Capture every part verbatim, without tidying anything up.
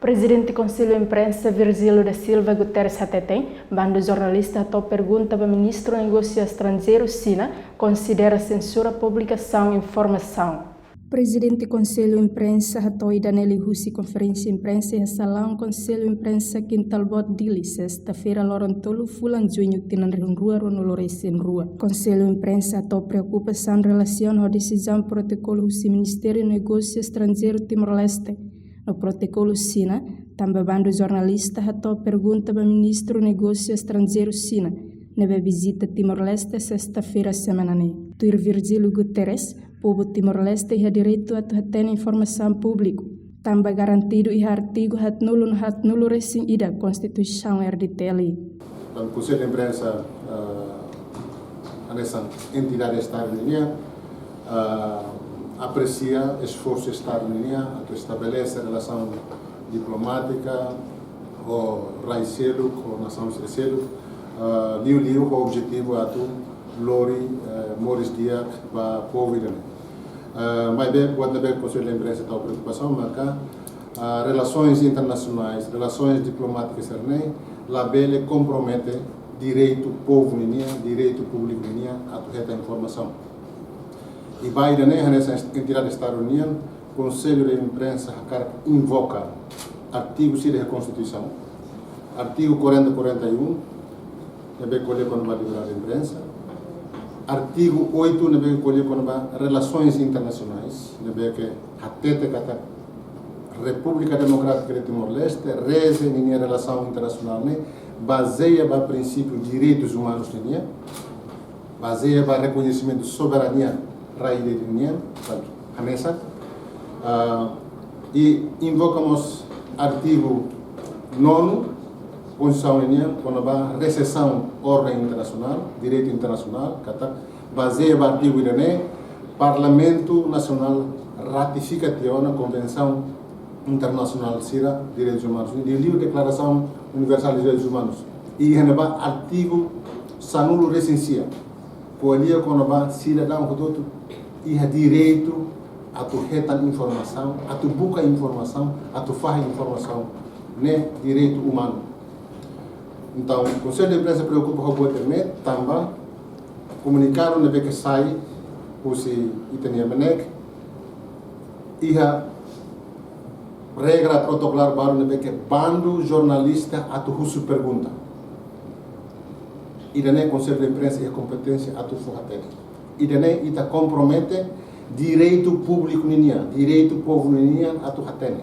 Prezidente Konsellu Imprensa Virgílio da Silva Guterres hateten, bandu jornalista hato'o pergunta ba Ministru Negósiu Estranjeiru Xina, konsidera sensura publikasaun informasaun. Prezidente Konsellu Imprensa hato'o ida-ne'e liuhusi konferénsia imprensa iha salaun Konsellu Imprensa Kintal Boot, Dili, sesta-feira, loron tolu fulan Juñu, tinan rihun rua ruanulu resin rua. Konsellu Imprensa hato'o preokupasaun relasiona ho desizaun protokolu husi Ministériu Negósiu Estranjeiru Timor-Leste no protokolu Xina, tanba bandu jornalista hato'o pergunta ba Ministru Negósiu Estranjeiru Xina, ne'ebé vizita Timor-Leste sesta-feira semana ne'e. Tuir Virgílio Guterres, povu Timor-Leste iha direitu atu hatene informasaun públiku, tanba garantidu iha artigu haatnulu no haatnulu resin ida Konstituisaun R D T L. Tanba Konsellu Imprensa, ah, hanesan entidade Estadu nian, ah, apresia esforsu Estadu nian atu estabelese relasaun diplomátika ho rai seluk, ho nasaun sira seluk, ah, liuliu ho objetivu atu lori, eh, moris di'ak ba povu ida-ne'e. Eh, maibé, buat ne'ebé Konsellu Imprensa hato'o preokupasaun maka, ah, relasoens internasionais, relasoens diplomátikas sira-ne'e labele kompromete direitu povu ninian, direitu públiku ninian atu hetan informasaun. I ba ida-ne'e hanesan entidade Estadu nian, Konsellu Imprensa hakarak invoka artigu sira iha Konstituisaun, artigu quarenta, quarenta e um, ne'ebé ko'alia kona-ba liberdade de imprensa, artigu oito, ne'ebé ko'alia kona-ba relasoens internasionais, ne'ebé ke hatete katak Repúblika Demokrátika de Timor-Leste reze ninia relasaun internasionál ne'e bazeia ba prinsípiu direitus umanus ninian, bazeia ba rekoñesimentu soberania rai ida-idak nian, hanesan, ah, i invoka mós artigu nonu Konstituisaun nian kona-ba resesaun orden internasionál, direitu internasionál, katak bazeia ba artigu ida-ne'e, Parlamentu Nasionál ratifika tiha ona konvensaun internasionál sira direitus umanus, liuliu Deklarasaun Universál de Direitus Umanus. I iha ne'ebá artigu sanulu resin sia ko'alia kona-ba sidadaun hotu-hotu iha direitu atu hetan informasaun, atu buka informasaun, atu fahe informasaun, ne'e direitu umanu. Entaun, Konsellu Imprensa preokupa ho buat ida-ne'e tanba komunikadu ne'ebé ke sai husi ita-nia MNEK iha regra protokolár balu ne'ebé ke bandu jornalista atu husu pergunta. Ida-ne'e Konsellu Imprensa iha kompeténsia atu fó hatene. Ida-ne'e ita kompromete direitu públiku ninian, direitu povu ninian atu hatene.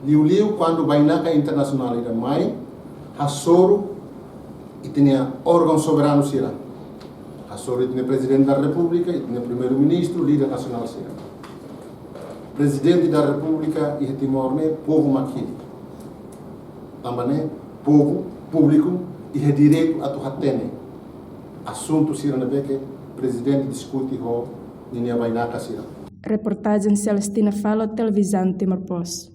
Liuliu kuandu bainaka internasionál ida mai hasoru ita-nia órgaun soberanu sira. Hasoru ita-nia Prezidente da Repúblika, ita-nia Primeiru-Ministru, líder nasionál sira. Prezidente da Repúblika iha Timor ne'e povu mak hili. Tanba ne'e povu, públiku, iha direitu atu hatene asuntu sira ne'ebé ke Prezidente diskute ho ninia bainaka sira. Reportajen Celestina Falo, Televizaun Timor Post.